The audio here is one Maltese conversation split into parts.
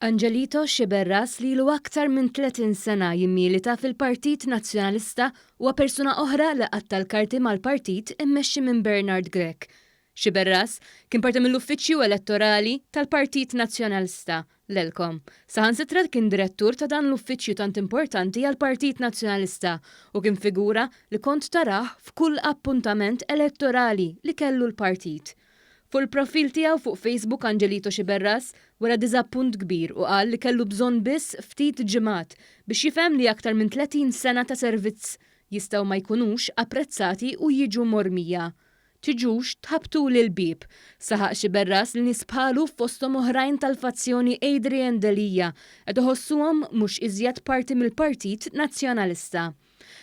Angelito Sciberras li ilu aktar minn 30 sena jimmilita fil-Partit Nazzjonalista huwa persuna oħra li qatta' l-karti mal-partit immexxi minn Bernard Grech. Sciberras kien parti mill-uffiċċju elettorali tal-Partit Nazzjonalista, l-ELCOM. Saħansitra kien direttur ta' dan l-uffiċċju tant importanti għall-Partit Nazzjonalista u kien figura li kont tarah f'kull appuntament elettorali li kellu l-partit. Fuq il-profil tiegħu fuq Facebook Angelito Sciberras wera diżappunt kbir u qal li kellu bżonn biss ftit ġimgħat biex jifhem li aktar minn 30 sena ta' servizz jistgħu ma jkunux apprezzati u jiġu mormija. Tiġux tħabbtuli l-bieb, saħaq Sciberras li nies bħalu fosthom oħrajn tal-fazzjoni Adrian Delia qed iħossuhom mhux iżjed parti mill-Partit Nazzjonalista.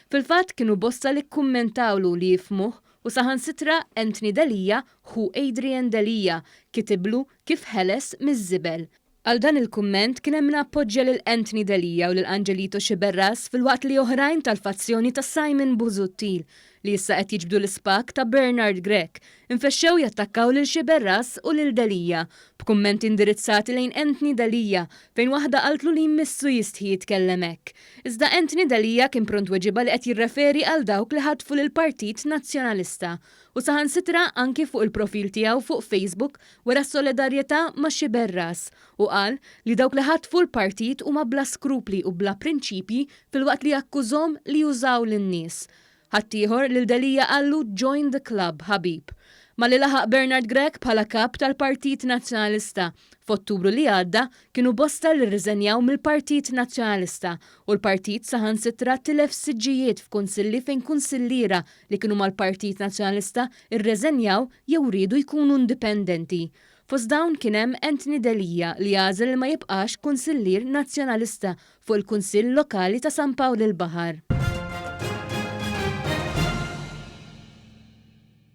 Fil-fatt kienu bosta li kkummentawlu li jifhmuh u saħansitra Anthony Delia, ħu Adrian Delia, kitiblu kif ħeles miż-żibel. Għal dan il-kumment kien hemm min appoġġja lil Anthony Delia u lil Angelito Sciberras filwaqt li oħrajn tal-fazzjoni ta' Simon Busuttil, li issa qed jiġbdu l-ispag ta' Bernard Grech, infexxew jattakkaw lil Sciberras u lil Delia b'kummenti indirizzati lejn Anthony Delia fejn waħda qaltlu li jmissu jistħi jitkellem hekk. Iżda Anthony Delia kien pront weġibha li qed jirreferi għal dawk li ħatfu lill-Partit Nazzjonalista u saħansitra anki fuq il-profil tiegħu fuq Facebook wera solidarjetà ma' Sciberras u qal li dawk li ħatfu l-partit huma bla skrupli u bla prinċipji filwaqt li akkużhom li jużaw lin-nies. Ħaddieħor lil Delia qallu join the club, ħabib. Malli laħaq Bernard Grech bħala kap tal-Partit Nazzjonalista f'Ottubru li għadda kienu bosta li rriżenjaw mill-Partit Nazzjonalista u l-partit saħansitra tilef siġġijiet f'kunsilli fejn kunsilliera li kienu mal-Partit Nazzjonalista rreżenjaw jew riedu jkunu indipendenti. Fost dawn kien hemm Anthony Delia li għażel li ma jibqax kunsillier Nazzjonalista fuq il-Kunsill Lokali ta' San Pawl il-Baħar.